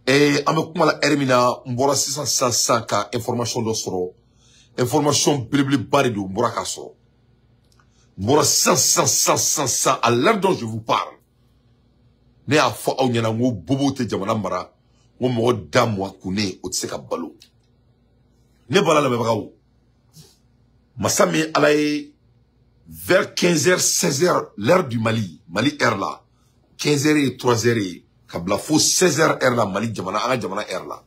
An bɛ kuma la heure min na, n bɔra sisan sisan sisan ka information dɔ sɔrɔ. Information belebeleba de don, n bɔra k'a sɔrɔ. N bɔra sisan sisan sisan sisan sisan, à l'heure dont je vous parle. Ne y'a fɔ aw ɲɛna n ko bobow tɛ jamana mara, n ko mɔgɔ da mugan kunnen o tɛ se ka balo. Ne bɔra lamɛnbagaw, masa min Ala ye, vers 15h 16h l'heure du Mali, Mali heure la, 15h et 3h ye, ka bila fo 16h heure la Mali jamana, an ka jamana heure la.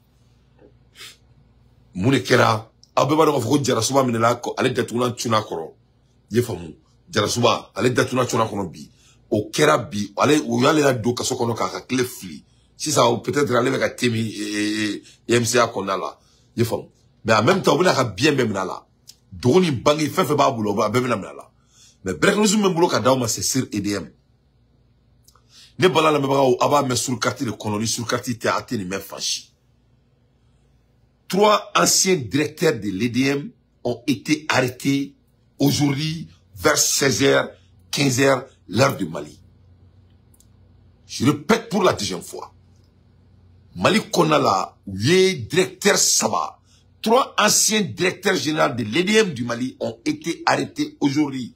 Mun de kɛra? Aw bɛɛ b'a dɔn k'a fɔ ko Jarasuba minɛla, ale datugulan cunna kɔrɔ. I ye faamu? Jarasuba, ale datugulan cunna kɔnɔ bi. O kɛra bi, ale o y'ale la don kaso kɔnɔ k'a ka tile fili. Sisan peut-être ale bɛ ka thé min YMCA kɔnɔna la. I ye faamu? Mais en même temps, u bɛna ka bien bɛɛ minɛ a la. Dogo ni bange fɛn fɛn b'a bolo, a bɛɛ bɛna minɛ a la. Mais breaking news min bolo ka d'aw ma, c'est sur EDM. Ne bala lamɛnbagaw, a b'a mɛn sur carte de kɔnɔ, ni sur carte tɛ, a tɛ nin mɛn fan si. 3 anciens directeurs de l'EDM ont été arrêtés aujourd'hui vers 16h, 15h, l'heure du Mali. Je répète pour la deuxième fois. Mali kɔnɔna la, u ye directeur saba, 3 anciens directeurs généraux de l'EDM du Mali ont été arrêtés aujourd'hui.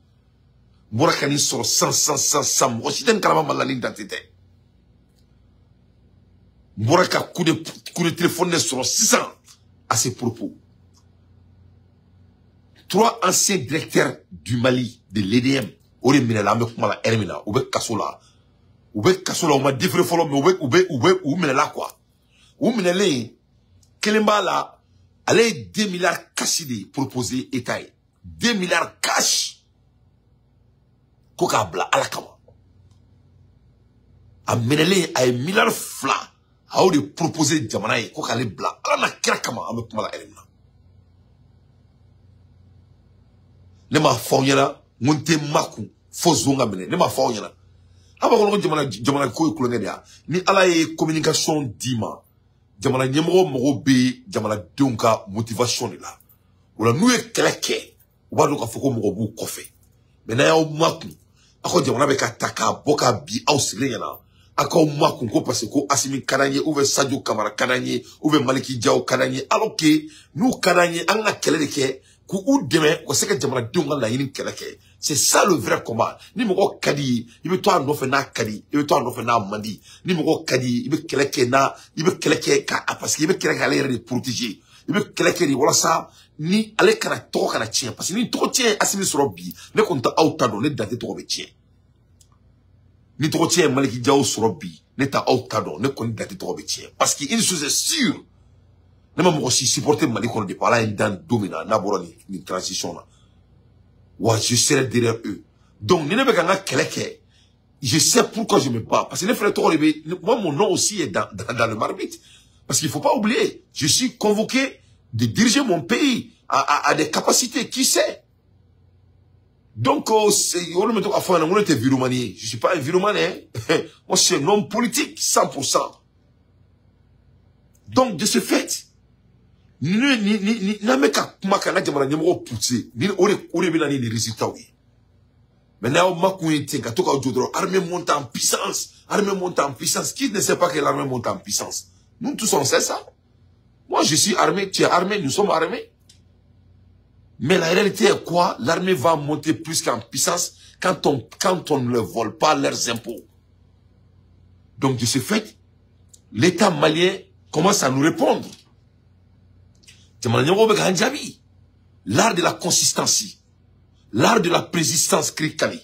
N bɔra ka nin sɔrɔ san san san san, mɔgɔ si tɛ nin kalama Mali la ni dante tɛ. N bɔra ka coup de téléphone de sɔrɔ sisan à ces propos. 3 anciens directeurs du Mali de l'EDM, o de minɛla, an bɛ kuma la heure min na, u bɛ kaso la. U bɛ kaso la, u ma déféré fɔlɔ, mais u minɛla quoi. U minɛlen, kelen b'a la, ale ye 2 milliards cash de proposé État ye. 2 milliards cash. Ko k'a bila Ala kama. A minɛlen, a ye miliyari 2, a y'o de proposé jamana ye ko k'ale bila Ala na kira kama, an bɛ kuma la heure min na. Ne m'a fɔ aw ɲɛna n ko n tɛ makun fo zon ka minɛ, ne m'a fɔ aw ɲɛna. A b'a kɔnɔ ko jamana ko ye kulonkɛ de ye. Ni Ala ye communication d'i ma, jamana ɲɛmɔgɔ mago bɛ jamanadenw ka motivation de la. O la n'u ye kɛlɛ kɛ, u b'a dɔn k'a fɔ ko mɔgɔ b'u kɔfɛ. Mais n'a y'aw makun, aw ka jamana bɛ ka ta k'a bɔ k'a bi aw sigilen ɲɛna, aw k'aw makun ko parce que ko Asimi ka d'an ye, ou bien Sadio Kamara ka d'an ye, ou bien Maliki Diaw ka d'an ye, alors que n'u ka d'an ye, an ka kɛlɛ de kɛ k'u dɛmɛ u ka se ka jamanadenw ka laɲini kɛlɛ kɛ. C'est ça le vrai combat. Ni mɔgɔ ka di ye, i bɛ to a nɔfɛ n'a ka di, i bɛ to a nɔfɛ n'a man di. Ni mɔgɔ ka di ye, i bɛ kɛlɛ kɛ n'a, i bɛ kɛlɛ kɛ ka, parce que i bɛ kɛlɛ kɛ ale yɛrɛ de protéger. I bɛ kɛlɛ kɛ de walasa ni ale kana tɔgɔ kana tiɲɛ, parce que ni tɔgɔ tiɲɛ ye Asimi sɔrɔ bi, ne kɔni tɛ aw ta dɔn, ne dante tɔgɔ bɛ tiɲɛ. Ni tɔgɔ tiɲɛ ye Maliki Diaw sɔrɔ bi, ne tɛ aw ta dɔn, ne kɔni dante tɔgɔ bɛ tiɲɛ. Parce que une chose est sûre, ne ma mɔgɔ si supporter Mali kɔnɔ depuis Ala ye n dan don min na, n'a bɔra nin transition na. Wa je serai derrière eux. Donc ni ne bɛ ka n ka kɛlɛ kɛ, je sais pourquoi je me bats. Parce que ne fɛnɛ tɔgɔ de bɛ, moi mon nom aussi est dans le marmite. Parce qu'il faut pas oublier, je suis convoqué de diriger mon pays à des capacités, qui sait? Donc, on me dit, enfin, on était viromanier. Je suis pas un viromane, hein. Moi, je suis un homme politique, 100%. Donc, de ce fait, ni, n'a ka kuma kana jamana ɲɛmɔgɔ pousser, ni o de bɛ na ni résultats ye. Maintenant, ma kun ye ten ka to ka jɔ dɔrɔn, armée monte en puissance, armée monte en puissance. Qui ne sait pas que l'armée monte en puissance? Nous tous on sait ça. Moi, je suis armé, tu es armé, nous sommes armés. Mais la réalité est quoi? L'armée va monter plus qu'en puissance quand on ne leur vole pas leurs impôts. Donc, de ce fait, l'État malien commence à nous répondre. L'art de la consistance, l'art de la persistance criticale.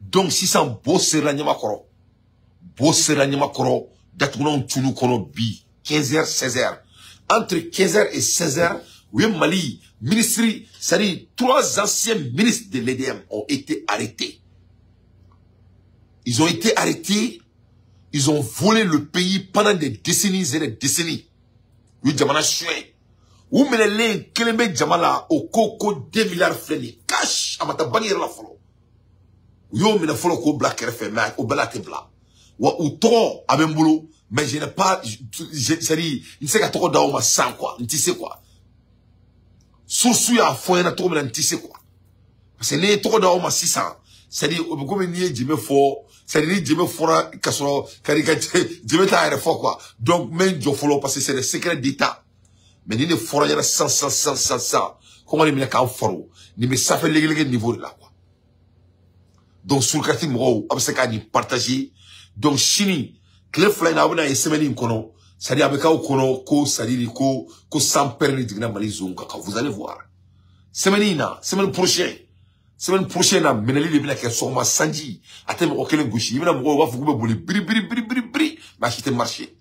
Donc, si ça bosse la nyamakoro, bosse la nyamakoro, datugunan tunu kono bi, 15h, 16h. Entre 15h et 16h, oui, Mali, ministre, c'est-à-dire 3 anciens ministres de l'EDM ont été arrêtés. Ils ont été arrêtés, ils ont volé le pays pendant des décennies et des décennies. Oui, jamana choué. Ou menelen kelembe jamala au koko 2 milliards fleni cash amata bangi la folo. Yo mena folo ko black RFM mais au bela te bla. Wa ou to abembolo mais je n'ai pas, c'est-à-dire il sait ka to dawo ma sans quoi, nti c'est quoi. Source ya fo na to mena nti c'est quoi. Parce que ne to dawo ma 600, c'est-à-dire comme ni jime fo C'est-à-dire ni jɛmɛ fɔra ka sɔrɔ ka jɛmɛ t'a yɛrɛ fɔ quoi. Donc n bɛ n jɔ fɔlɔ parce que c'est des secrets d'État. Mais ni ne fɔra ɲɛna sisan sisan sisan sisan sisan ko n ka nin minɛ k'an faro nin bɛ sanfɛ legelege niveau de la quoi. Donc surkati mɔgɔw a bɛ se k'a nin partager. Donc sini tile 2 in na a bɛna ye semaine in kɔnɔ, c'est-à-dire a bɛ k'aw kɔnɔ ko c'est-à-dire ko sans père ni jiginna Mali zone kan. Vous allez voir semaine in na, semaine prochaine na minɛli de bɛna kɛ sɔgɔma sanji a tɛ mɔgɔ kelen gosi. I bɛna mɔgɔw b'a fɔ k'u bɛ boli biri biri biri biri biri, mais a si tɛ marcher.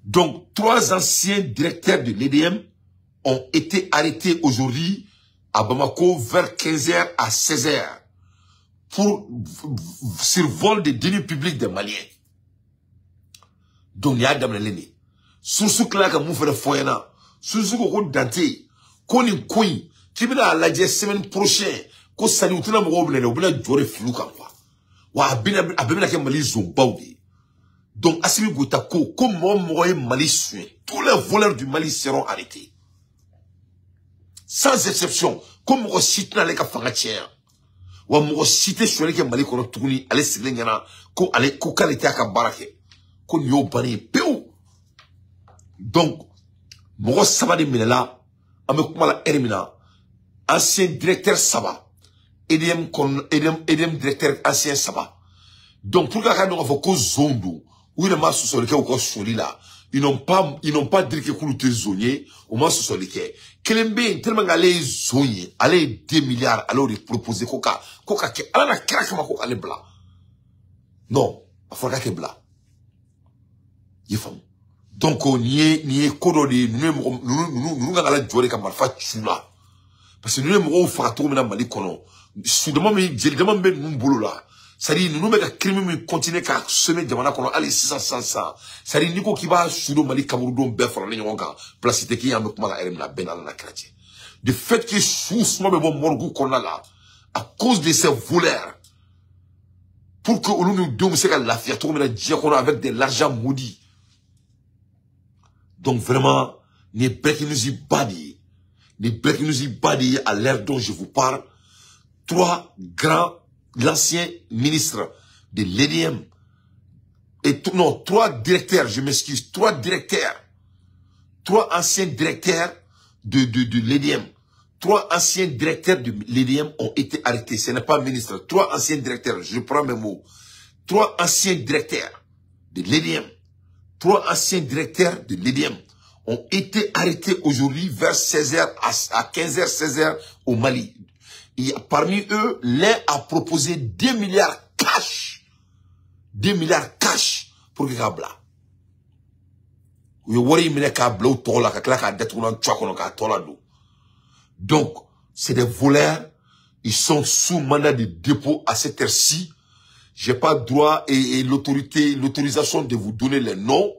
Donc 3 anciens directeurs de l'EDM ont été arrêtés aujourd'hui à Bamako vers 15h à 16h pour survol des deniers publics des Maliens. Donc, il y a daminɛ source tila ka mun fɛnɛ fɔ ɲɛna. Source ko Dante ko nin ko in k'i bɛna a lajɛ semaine prochaine ko sani u tɛna mɔgɔw minɛ dɛ, u bɛna jɔ de fili kan quoi. Wa a bɛna kɛ Mali zonbaw de ye. Donc Assimi Goïta ko mɔgɔ mɔgɔ ye Mali suɲɛ, tous les voleurs du Mali seront arrêtés sans exception. Ko mɔgɔ si tɛna ale ka fanga tiɲɛ yan. Wa mɔgɔ si tɛ suɲɛli kɛ Mali kɔnɔ tuguni ale sigilen ɲɛna ko ale ko k'ale t'a ka baara kɛ. Ko nin y'o bannen ye pewu. Donc mɔgɔ 3 de minɛla an bɛ kuma la heure min na. Ancien directeur 3, EDM kɔnɔ, EDM directeur ancien 3. Donc pour que a ka dɔn k'a fɔ ko zon don, u yɛrɛ ma sɔsɔli kɛ u ka soli la. Ils n'ont pas dit que k'olu tɛ zon ye, u ma sɔsɔli kɛ. Kelen bɛ yen tellement qu'ale ye zon ye, ale ye 2 milliards ale y'o de proposé ko ka kɛ ala na kira kama ko k'ale bila. Non, a fɔra k'a tɛ bila. I ye faamu. Donc nin ye ko dɔ de ye, ninnu ye mɔgɔ ninnu kan ka lajɔ de ka marifa ci u la. Parce que ninnu ye mɔgɔw faga cogo min na Mali kɔnɔ, sudama min jelidama min bɛ ninnu bolo la, c'est-à-dire ninnu bɛ ka crime min continuer ka semer jamana kɔnɔ hali sisan sisan sisan. C'est-à-dire n'i ko k'i b'a su don Mali kaburudon bɛɛ faralen ɲɔgɔn kan, place tɛ k'i ye an bɛ kuma la heure min na bɛɛ n'Ala na kira cɛ. De fait que su suma bɛ bɔ morgue kɔnɔna la à cause de ces voleurs, pour que olu n'u denw bɛ se ka lafiya cogo min na diɲɛ kɔnɔ avec de l'argent maudit. Donc vraiment, nin ye breaking news ba de ye. Nin breaking news ba de ye à l'heure dont je vous parle. 3 grands, l'ancien ministre de l'EDM, et non, 3 directeurs, je m'excuse, 3 directeurs, 3 anciens directeurs de l'EDM, 3 anciens directeurs de l'EDM ont été arrêtés. Ce n'est pas ministre, 3 anciens directeurs, je prends mes mots, 3 anciens directeurs de l'EDM, 3 anciens directeurs de l'EDM ont été arrêtés aujourd'hui vers 16h à 15h, 16h au Mali. Et parmi eux, l'un a proposé 2 milliards cash. 2 milliards cash pour que kabla. Donc, c'est des voleurs. Ils sont sous mandat de dépôt à cette heure-ci. J'ai pas droit et l'autorité, l'autorisation de vous donner les noms,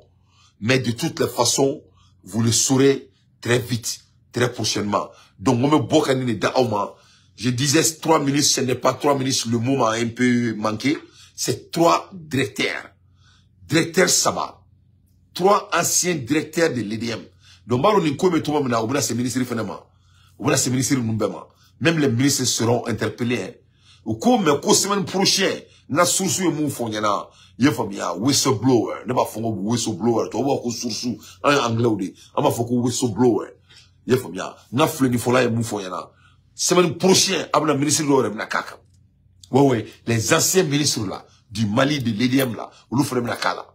mais de toutes les façons, vous le saurez très vite, très prochainement. Donc, on me je disais 3 minutes, ce n'est pas 3 minutes, le mot m'a un peu manqué. C'est 3 directeurs. Directeur Saba. 3 anciens directeurs de l'EDM. Donc, même les ministres seront interpellés. Ou mais semaine prochaine, na source ye mun fɔ ɲɛna, i ye faamuya, whistleblower, ne b'a fɔ ko whistleblower, tubabu b'a fɔ ko source, an ye anglais de, an b'a fɔ ko whistleblower, i ye faamuya, n ka filɛ fɔla ye mun fɔ ɲɛna, semaine prochaine, a bɛna ministre dɔw yɛrɛ bɛna k'a kan. Ouais, ouais, les anciens ministres là, du Mali, de l'EDM là, olu fana bɛna k'a la.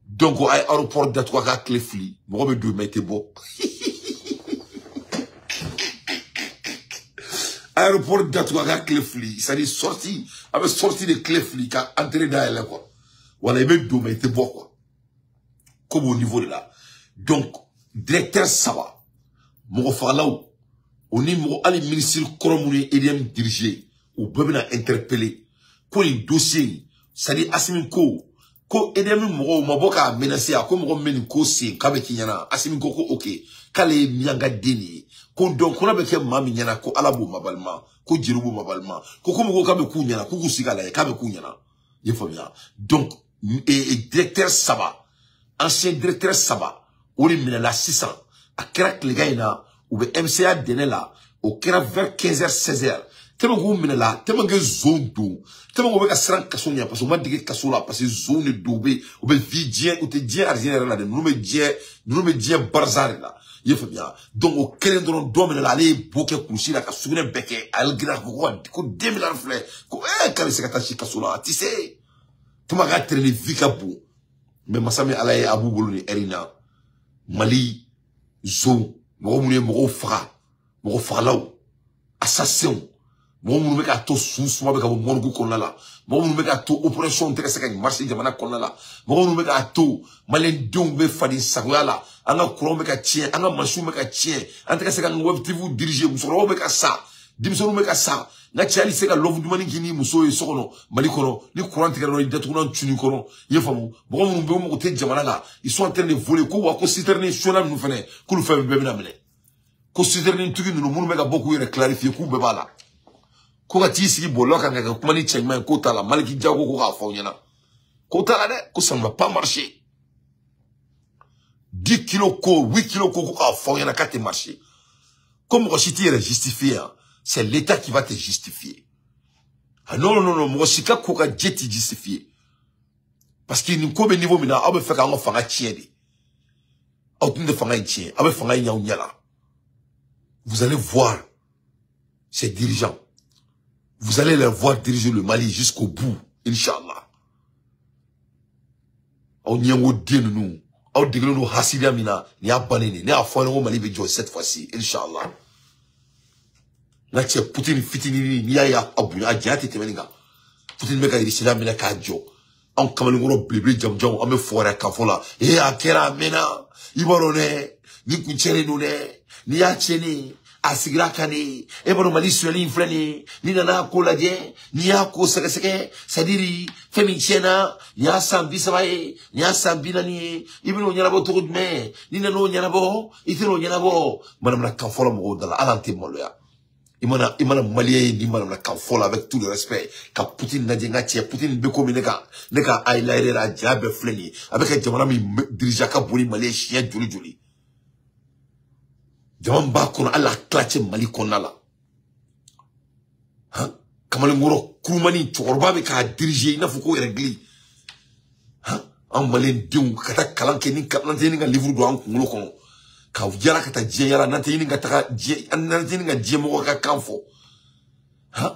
Donc, a ye aéroport datugu a ka tile fili, mɔgɔ bɛ don mais i tɛ bɔ. Aéroport datugu a ka tile fili, c'est-à-dire sortie, a bɛ sortie de tile fili ka entrée dayɛlɛ quoi. Voilà, i bɛ don mais i tɛ bɔ quoi. Comme au niveau de là. Donc, directeur saba, mɔgɔ fagalaw, o ni mɔgɔ hali ministre kɔrɔ minnu ye EDM diriger, u bɛɛ bɛna interpeller. Ko nin dossier in, c'est-à-dire Assimi ko EDM mɔgɔw ma bɔ k'a menacer, a ko mɔgɔ min bɛ nin ko sen k'a bɛ k'i ɲɛna. Assimi ko ok, k'ale ye miyanka den de ye. Ko donc ko n'a bɛ kɛ maa min ɲɛna ko Ala b'o mabalima, ko jeliw b'o mabalima, ko komi ko k'a bɛ k'u ɲɛna, k'u k'u sigi k'a lajɛ k'a bɛ k'u ɲɛna. I ye faamuya? Donc directeur saba, ancien directeur saba, o de minɛla sisan. A kɛra tilegan in na, u bɛ MCA dɛnɛ la, o kɛra vers 15h 16h. Tellement k'u minɛ la, tellement que zone don, tellement k'u bɛ ka siran kaso ɲɛ parce que u ma dege kaso la, parce que zone de don, u bɛ vie diɲɛ, u tɛ diɲɛ arijinɛ yɛrɛ la dɛ, ninnu bɛ diɲɛ barisa de la. I y'a faamuya? Donc o kelen dɔrɔn dɔ minɛ la, ale ye bo kɛ kulusi la ka sugunɛ bɛɛ kɛ, ale girinna k'a fɔ ko 2 milliards filɛ, ko k'ale se ka taa si kaso la, a tɛ se. Tuma k'a traîner vie ka bon. Mais masa min Ala ye a b'u bolo nin heure in na, Mali zone, mɔgɔ minnu ye mɔgɔw faga, mɔgɔ fagalaw, assassins, mɔgɔ minnu bɛ k'a to su suma bɛ ka bɔ morgue kɔnɔna la, mɔgɔ minnu bɛ k'a to opération tɛ ka se ka marcher jamana kɔnɔna la, mɔgɔ minnu bɛ k'a to maliyɛndenw bɛ faden sagoya la, an ka courant bɛ ka tiɲɛ, an ka machines bɛ ka tiɲɛ, an tɛ ka se ka an ka web TV diriger, musokɔrɔbaw bɛ ka sa, denmisɛnninw bɛ ka sa. N ka cɛ hali se ka lɔfu dumuni k'i ni muso ye so kɔnɔ Mali kɔnɔ, ni courant tigɛra dɔrɔn i datugulan cun'i kɔnɔ. I y'a faamu? Mɔgɔ minnu bɛ yen, u mago tɛ jamana la, ils sont en train de voler. Ko wa ko citerne sɔnna ninnu fɛnɛ, k'olu fɛn bɛɛ bɛna minɛ. Ko citerne tigi ninnu minnu bɛ ka bɔ k'u yɛrɛ clarifier k'u bɛɛ b'a la. Ko ka t'i sigi bɔlɔlɔ kan ka kɛ kuma ni cɛ ɲuman ye, k'o t'a la. Maliki Jago ko k'a fɔ aw ɲɛna, k'o t'a la dɛ, ko ça ne va pas marcher. 10 kilos ko 8 kilos ko k'a fɔ aw ɲɛna k'a tɛ marcher. Ko mɔgɔ si t'i yɛrɛ justifier hein. C'est l'État qui va te justifier. Ah non, non, non, non, mɔgɔ si ka ko ka jɛ t'i justifier. Parce que nin ko bɛ niveau min na, aw bɛ fɛ k'an ka fanga tiɲɛ de. Aw tun tɛ fanga in tiɲɛ, aw bɛ fanga in ɲ'aw ɲɛ la. Vous allez voir ces dirigeants. Vous allez les voir diriger le Mali jusqu'au bout, Inch'Allah. Aw ɲɛngo den ninnu, aw degelen don hasidiya min na, nin y'a bannen de ye. Ne y'a fɔ aw ɲɛna ko Mali bɛ jɔ cette fois-ci, Inch'Allah. N ka cɛ Poutine fitinin, n'i y'a ye a bonya, a janya tɛ tɛmɛ nin kan. Poutine bɛ ka Irisila minɛ k'a jɔ. Anw kamalenkɔrɔ belebele jamujanw, an bɛ fɔrɛ kan fɔ la. Ee a kɛra a mɛnna, i b'a dɔn dɛ, nin kun cɛnnen don dɛ, n'i y'a tiɲɛnen, a sigira kan de, e b'a dɔn Mali sonyali in filɛ nin ye, n'i nana a ko lajɛ, n'i y'a ko sɛgɛsɛgɛ, c'est à dire fɛn min tiɲɛna, nin y'a san 30 ye, nin y'a san 40 ye, i bɛn'o ɲɛnabɔ cogo jumɛn? N'i nan'o ɲɛnabɔ, i tɛn'o ɲɛnabɔ. Manamanakan fɔlɔ mɔgɔw da la, hali an tɛ maloya. I mana malien ye ni manamanakan fɔ la, avec tout le respect, ka Poutine lajɛ, n ka cɛ Poutine bɛ komi ne ka ayila yɛrɛ a ja bɛɛ filɛ nin ye, a bɛ ka jamana min diriger a ka bon ni Mali ye siɲɛ joli joli. Jama b'a kɔnɔ hali a tilancɛ Mali kɔnɔna la. Han, kamalenkɔrɔ kurumani cɛkɔrɔba bɛ k'a diriger i n'a fɔ ko yɛrɛ gili. Han, an maliyɛndenw ka taa kalan kɛ ni n'an tɛ ɲini ka livre don an kunkolo kɔnɔ, ka yala ka taa diɲɛ yala, n'an tɛ ɲini ka taga diɲɛ, n'an tɛ ɲini ka diɲɛ mɔgɔ ka kan fɔ. Han,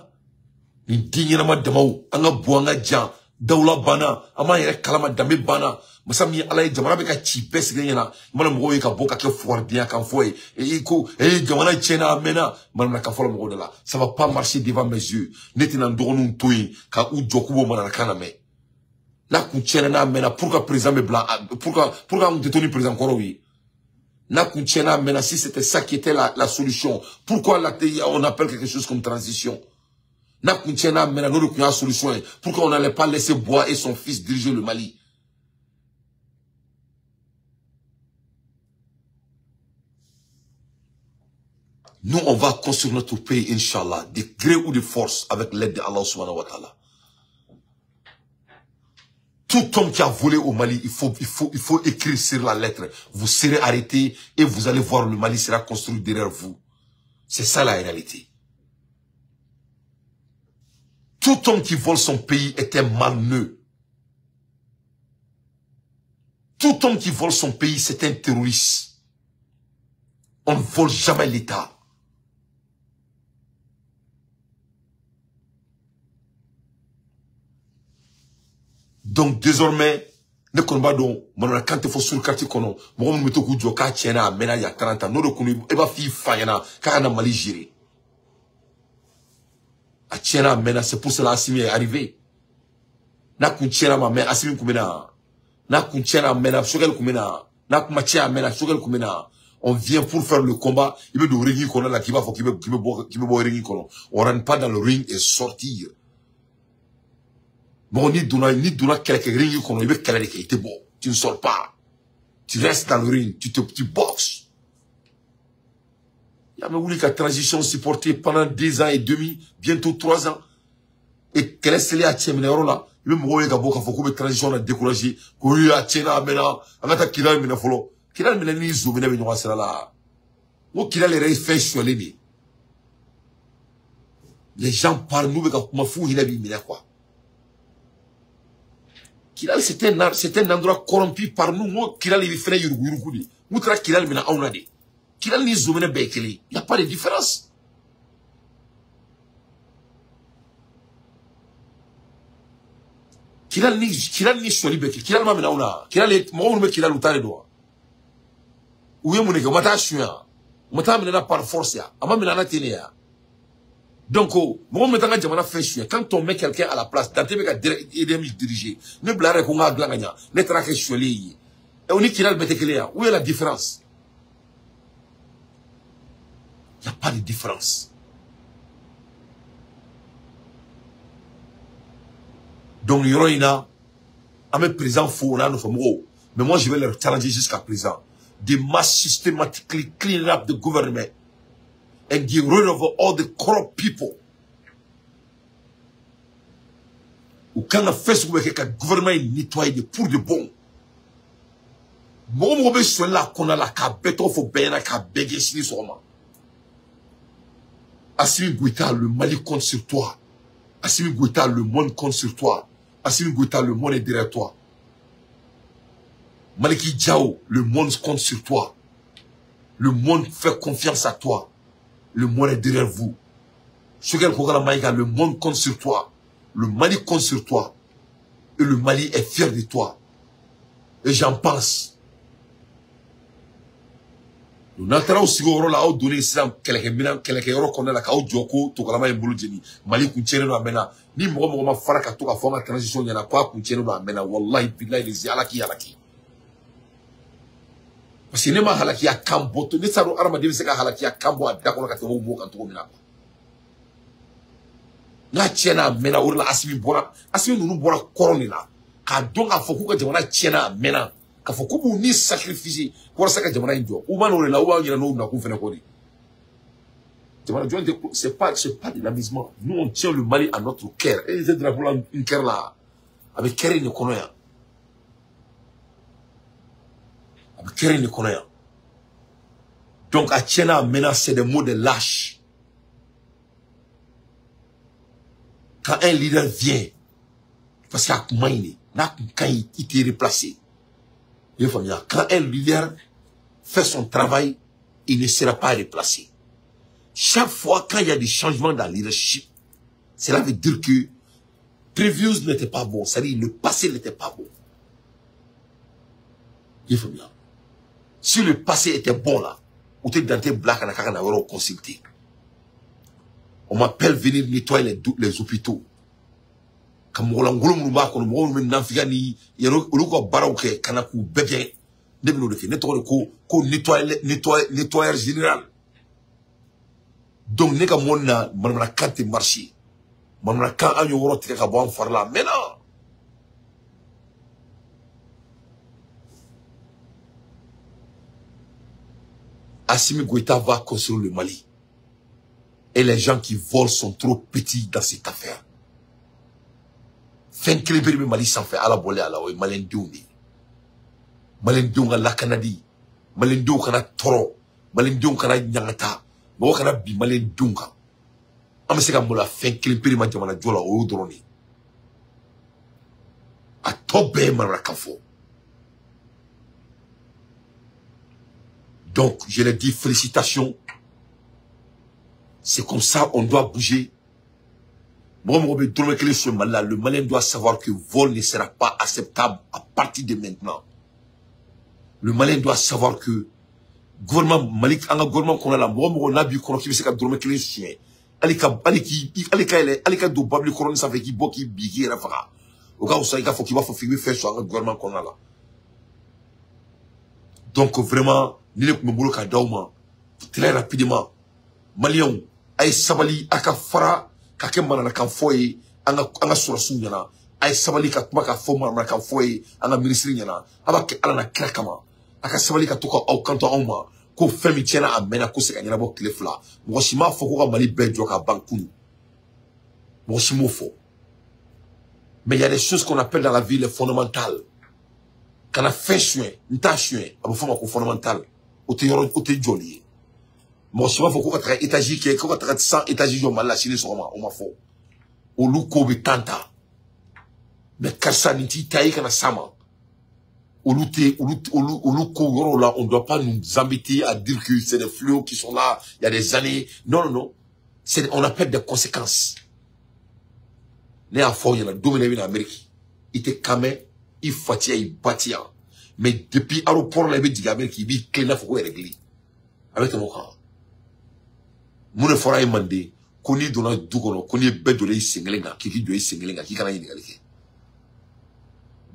nin den ɲɛnama damaw, an ka bɔ an ka jan, dawula banna, an b'an yɛrɛ kalama, danbe banna. Masa min ye Ala ye, jamana bɛ ka ci bɛɛ sigilen ɲɛna, i mana mɔgɔw ye ka bɔ ka kɛ fugaridenya kan fɔ ye, i ko jamana tiɲɛna a mɛnna, manamanakan fɔlɔ mɔgɔw da la. Ça va pas marcher devant mes yeux. Ne tɛna n dɔgɔninw to yen ka u jɔ k'u b'o manamanakan lamɛn. N'a kun tiɲɛna n'a mɛnna, pourquoi président bɛ bila, pourquoi an tɛ to ni président kɔrɔw ye? N'a kun tiɲɛna a mɛnna, si c'était ça qui était la solution, pourquoi on appelle quelque chose comme transition? N'a kun tiɲɛna a mɛnna, n'o de kun y'a solution ye, pourquoi on n'allait pas laisser Bois et son fils diriger le Mali? Nous, on va construire notre pays, Inch'Allah, de gré ou de force, avec l'aide d'Allah subhanahu wa ta'ala. Tout homme qui a volé au Mali, il faut écrire sur la lettre. Vous serez arrêté et vous allez voir le Mali sera construit derrière vous. C'est ça la réalité. Tout homme qui vole son pays est un malneux. Tout homme qui vole son pays, c'est un terroriste. On ne vole jamais l'État. Donc désormais, ne kɔni b'a dɔn manamanakan tɛ fɔ sur quartier kɔnɔ, mɔgɔ minnu bɛ to k'u jɔ k'a tiɲɛna a mɛnna il y a 40 ans, n'o de kun e b'a f'i fa ɲɛna k'a ka na Mali gérer. A tiɲɛna a mɛnna, c'est pour cela Assimi est arrivé. N'a kun tiɲɛna ma mɛn, Assimi kun bɛ na. N'a kun tiɲɛna a mɛnna, Choguel kun bɛ na. N'a kun ma tiɲɛ a mɛnna, Choguel kun bɛ na. On vient pour faire le combat, i bɛ don ring kɔnɔ la k'i b'a fɔ k'i bɛ bɔ ring kɔnɔ. On rentre pas dans le ring et sortir. Bon, ni donna kɛlɛkɛ ring kɔnɔ, i bɛ kɛlɛ de kɛ, i tɛ bɔ. Tu ne sors pas. Tu restes dans le ring, tu boxes. Il y a même voulu que la transition supportée pendant 2 ans et demi, bientôt 3 ans. Et kɛlɛ selen a cɛ minɛ yɔrɔ la, i bɛ mɔgɔw ye ka bɔ k'a fɔ k'u bɛ transition la décourager, ko a tiɲɛna a mɛnna, an ka taa Kidali minɛ fɔlɔ. Kidali minɛ ni zo minɛ bɛ ɲɔgɔn sira la. N ko Kidali yɛrɛ ye fɛn sonyalen de ye. Les gens parlent, nous, mais fou, il a mis quoi. Kidal, c'était un endroit corrompu par nous. Moi, Kidal, il fait yurugu. Nous, Kidal, maintenant, on a dit. Kidal, ni Zomene Bekele. Il n'y a pas de différence. Kidal ni Soli Bekele. Kidal, ma maintenant, on a. Kidal, moi, on met Kidal ou t'as les doigts. Ou bien, mon égo, mata chouin. Mata maintenant par force, ya. Ama maintenant, tenir. Donc, bon, quand on met quelqu'un à la place, dans diriger, ne blare qu'on a glanganya, ne traque choueli. Et on dit qu'il a le bétékelea. Où est la différence? Il n'y a pas de différence. Donc, il y a un président faux, mais moi, je vais leur challenger jusqu'à présent. They must systematically clean up the government and get rid of all the corrupt people. Ou quand on fait ce que le gouvernement nettoie pour de bon. Moi, je suis là qu'on a la cabette, faut bien la cabette sur moi. Assimi Goïta, le Mali compte sur toi. Assimi Goïta, le monde compte sur toi. Assimi Goïta, le monde est derrière toi. Maliki Diao, le monde compte sur toi. Le monde fait confiance à toi. Le monde est derrière vous. Choguel Kokalla Maïga, le monde compte sur toi. Le Mali compte sur toi. Et le Mali est fier de toi. Et j'en pense. Nous n'avons aussi la donné islam quelque yɔrɔ kɔnɔna la k'aw jɔ ko Tokalama ye bolo jeni Mali kun tiɲɛnen don a mɛnna ni mɔgɔ mɔgɔ ma fara ka to ka fɔ an ka transition ɲɛna k'a kun tiɲɛnen don a mɛnna wallahi billahi lezi ala k'i halaki. Parce que ne ma halakiya kan bɔ ne t'a dɔn hadamaden bɛ se ka halakiya kan bɔ a da kɔnɔ ka tɛmɛ o mɔgɔ kan cogo min na. N'a tiɲɛna a mɛnna o de la Assimi bɔra Assimi ninnu bɔra kɔrɔn de la k'a dɔn k'a fɔ k'u ka jamana tiɲɛna a mɛnna k'a fɔ k'u b'u ni sacrifier walasa ka jamana in jɔ u b'a n'o de la u b'a ɲinɛ n'o nakun fɛnɛ kɔ de. Jamana jɔ tɛ c'est pas de l'amusement. Nous on tient le Mali à notre cœur. Et ce drapeau là n cœur là a bɛ cœur in de kɔnɔ yan. A bɛ cœur in de kɔnɔ yan. Donc a tiɲɛna a mɛnna c'est des mots de lâche. Quand un leader vient, parce qu'il y a un quand il est replacé. Quand un leader fait son travail, il ne sera pas replacé. Chaque fois quand il y a des changements dans le leadership, cela veut dire que previous n'était pas bon, c'est-à-dire le passé n'était pas bon. Si le passé était bon là, ou tu es dans tes blagues, on a consulté. On m'appelle venir nettoyer les hôpitaux. Comme on m'a nettoyeur général. Donc, ne ka monna manamanakan tɛ marché. Manamanakan an y'o yɔrɔ tigɛ ka bɔ an fari la a mɛnna. Assimi Goïta va construire le Mali. Et les gens qui volent sont trop petits dans cette affaire. Fɛn kelen pe de bɛ Mali sanfɛ Ala bɔlen a la o ye maliyɛndenw de ye. Maliyɛndenw ka lakanali, maliyɛndenw kana tɔɔrɔ, maliyɛndenw kana ɲangata, mɔgɔ kana bin maliyɛndenw kan. An bɛ se ka maloya fɛn kelen pe de ma jamana jɔ la o y'o dɔrɔn de ye. A tɔ bɛɛ ye manamanakan fɔ. Donc, je leur dis félicitations. C'est comme ça on doit bouger. Le Malien doit savoir que vol ne sera pas acceptable à partir de maintenant. Le Malien doit savoir que gouvernement Mali, un gouvernement qu'on a là, moi, on a bu qu'on a qui veut dormir que les chiens. Allez, do babli corona ça fait qui bo qui bigi rafara. Au cas où ça il faut qu'il va faut filmer faire sur un gouvernement qu'on a là. Donc vraiment, ni le boulot ka dauma très rapidement. Maliens, ay sabali aka fara ka kɛ mananakan fɔ ye an ka sɔrɔsiw ɲɛna a ye sabali ka kuma ka fɔ mananakan fɔ ye an ka minisiri ɲɛna a b'a kɛ Ala na kira kama a ka sabali ka to ka aw kanto anw ma ko fɛn min tiɲɛna a mɛnna ko se ka ɲɛnabɔ tile fila mɔgɔ si m'a fɔ ko ka Mali bɛɛ jɔ ka ban kunun mɔgɔ si m'o fɔ. Mais il y a des choses qu'on appelle dans la vie les fondamentales. Kana fɛn suɲɛ n t'a suɲɛ a bɛ fɔ o ma ko fondamental o tɛ yɔrɔ o tɛ jɔli ye. Mɔgɔ si m'a fɔ ko ka taga étage kɛ, ko ka taga 100 étage jɔ Mali la sini sɔgɔma, o ma fɔ. Olu ko bɛ tan ta. Mais karisa nin t'i ta ye, i kana s'a ma. Olu tɛ olu ko yɔrɔw la, on doit pas nous embêter à dire que c'est des fléaux qui sont là il y a des années. Non, non, non. C'est, on appelle des conséquences. Ne y'a fɔ aw ɲɛna don min na i bɛ na Amérique, i tɛ kan mɛn, i fa ti yan, i ba ti yan. Mais depuis aéroport la i bɛ jigin Amérique, i b'i tilen i n'a fɔ ko yɛrɛgili. A bɛ tɛmɛ o kan. Mun de fɔra ye Manden ko n'i donna du kɔnɔ ko n'i ye bɛɛ jɔlen i sen kelen kan k'i k'i jɔ i sen kelen kan k'i kana ɲininkali kɛ.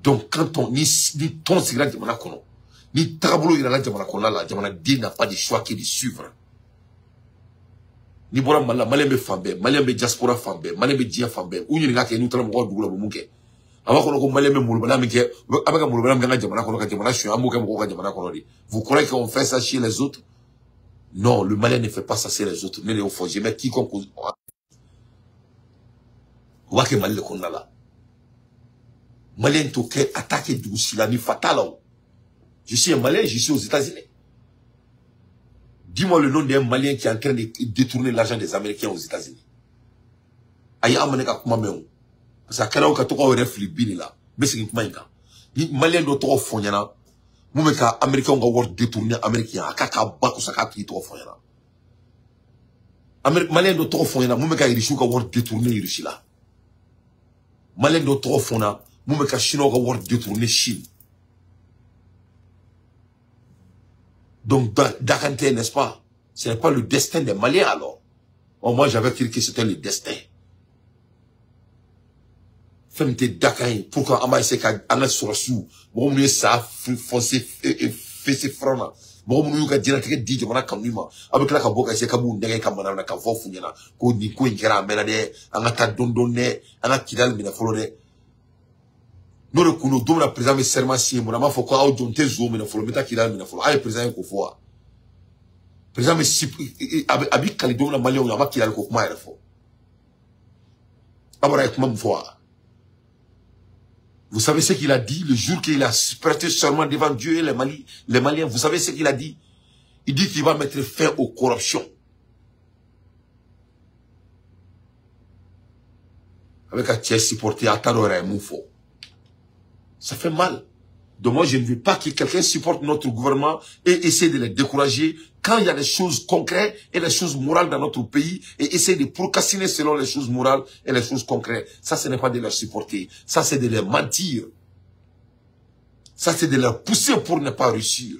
Donc quand on ni tɔn sigira jamana kɔnɔ, ni tagabolo yirala jamana kɔnɔna la, jamanaden n'a pas de choix que de suivre. N'i bɔra Mali la, Malien bɛ fan bɛɛ, Malien bɛ diaspora fan bɛɛ, Malien bɛ diɲɛ fan bɛɛ. U ɲininka kɛ n'u taara mɔgɔw dugu la, u bɛ mun kɛ? A b'a kɔnɔ ko Malien bɛ molobaliya min kɛ, a bɛ ka molobaliya min kɛ an ka jamana kɔnɔ, ka jamana suɲɛ, an b'o kɛ mɔgɔw ka jamana kɔnɔ de. Vous croyez qu'on fait ça chez les autres? Non, le Malien ne fait pas ça chez les autres. Ne de y'o fɔ, je mets quiconque u b'a kɛ Mali de kɔnɔna la. Malien t'o kɛ a t'a kɛ dugu si la ni fa t'a la o. Je suis un Malien, je suis aux États-Unis. Dis-moi le nom d'un Malien qui est en train de détourner l'argent des Américains aux États-Unis. Ayi, an ma ne ka kuma mɛn o. Parce que a kɛra o ka tɔgɔ yɛrɛ fili bin de la. N bɛ segin kuma in kan. Ni Malien dɔ tɔgɔ fɔ n ɲɛna, mun bɛ ka Américains ka wari détourner Américain, a k'a ba kusa k'a tigi tɔgɔ fɔ n ɲɛna. Malien dɔ tɔgɔ fɔ n ɲɛna, mun bɛ ka Irisiw ka wari détourner Irisi la. Malien dɔ tɔgɔ fɔ n ɲɛna, mun bɛ ka Chinois ka wari détourner Chine. Donc, Dakante, n'est-ce pas? Ce n'est pas le destin des Maliens, alors. Bon, moi, j'avais cru que c'était le destin. Femme de Dakante, pourquoi on va essayer qu'un sous, bon, mieux ça, foncer, fesser front, bon, nous, on a dit, dit, on a quand même, avec la caboca, c'est comme on a comme on a qu'à voir, fouillana, qu'on dit, qu'on y a, mais là, on a ta dondonné, on a kidal, mais la folone. Nous, le coup, nous, la président, mais serment signé, mon amant, faut quoi, on te zoom, mais faut le mettre kidal, mais faut, ah, le président, il faut. Président, mais si, abi, Kalidou, la Mali, on a kidal, comment il faut. Ah, voilà, comment faut. Vous savez ce qu'il a dit le jour qu'il a prêté serment devant Dieu et les Maliens, vous savez ce qu'il a dit? Il dit qu'il va mettre fin aux corruptions. Avec un tiers supporté, à Tadora et Moufo. Ça fait mal. Donc moi, je ne veux pas que quelqu'un supporte notre gouvernement et essaie de les décourager quand il y a des choses concrètes et des choses morales dans notre pays et essayer de procrastiner selon les choses morales et les choses concrètes. Ça, ce n'est pas de les supporter. Ça, c'est de les mentir. Ça, c'est de les pousser pour ne pas réussir.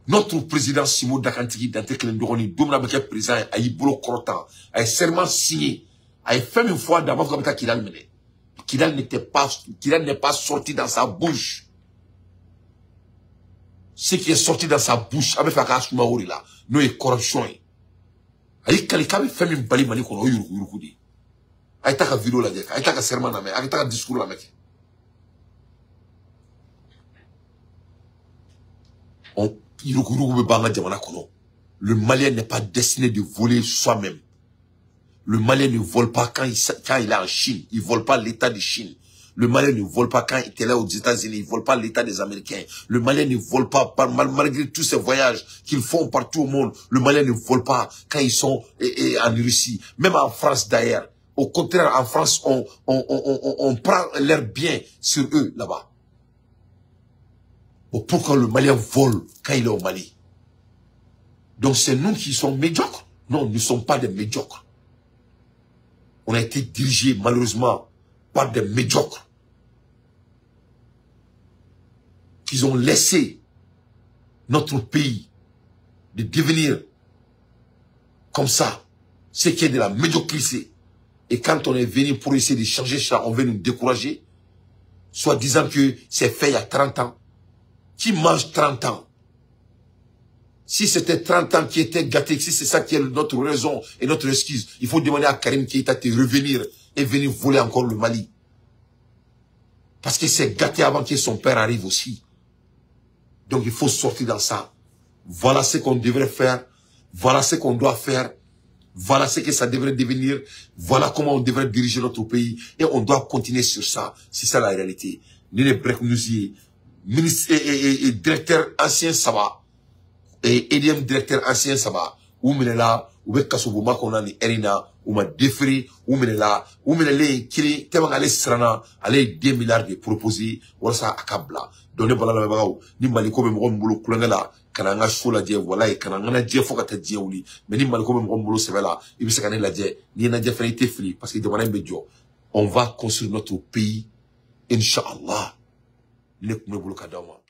Notre président Simo Dakantigi Dante Kelendoroni, Domina Beke président, a eu bolo korotan, a serment signé, a fait une fois d'abord comme ça qu'il a mené. Kidal n'était pas, Kidal n'est pas sorti dans sa bouche. Ce qui est sorti dans sa bouche, avec la Soumaouri là, nous est corruption. Aïe, quelqu'un fait une bali mali qu'on a eu le Aïe, t'as vidéo là, aïe, t'as serment là, aïe, t'as discours là, mec. On, le Malien n'est pas destiné de voler soi-même. Le Malien ne vole pas quand il est en Chine. Il ne vole pas l'État de Chine. Le Malien ne vole pas quand il était là aux États-Unis. Il ne vole pas l'État des Américains. Le Malien ne vole pas, malgré tous ces voyages qu'ils font partout au monde. Le Malien ne vole pas quand ils sont en Russie. Même en France d'ailleurs. Au contraire, en France, on prend l'air bien sur eux là-bas. Bon, pourquoi le Malien vole quand il est au Mali? Donc c'est nous qui sommes médiocres? Non, nous ne sommes pas des médiocres. On a été dirigé malheureusement par des médiocres qui ont laissé notre pays de devenir comme ça, ce qui est de la médiocrité. Et quand on est venu pour essayer de changer ça, on veut nous décourager, soit disant que c'est fait il y a 30 ans. Qui mange 30 ans? Si c'était 30 ans qui étaient gâtés, si c'est ça qui est notre raison et notre excuse, il faut demander à Karim Keïta de revenir et venir voler encore le Mali. Parce que c'est gâté avant que son père arrive aussi. Donc il faut sortir dans ça. Voilà ce qu'on devrait faire. Voilà ce qu'on doit faire. Voilà ce que ça devrait devenir. Voilà comment on devrait diriger notre pays. Et on doit continuer sur ça. C'est ça la réalité. Nene Breck Nouzier, ministre et directeur ancien Saba. EDM directeur ancien 3 u minɛla, u bɛ kasobonba kɔnɔ nin heure in na, u ma déféré, u minɛla, u minɛlen kelen tellement ale siranna, ale ye 2 milliards de proposé walasa a ka bila. Donc ne bala lamɛnbagaw, ni Maliko bɛ mɔgɔ min bolo kulonkɛ la, ka na an ka so lajɛ, walayi, ka na an ka jɛ fo ka taa diɲɛ wuli. Mais ni Maliko bɛ mɔgɔ min bolo sɛbɛ la, i bɛ se ka ne lajɛ, n'i ye lajɛ fɛnɛ i tɛ fili, parce que jamana in bɛ jɔ. On va construire notre pays, Inch'Allah. Ne kun bɛ bolo ka d'aw ma.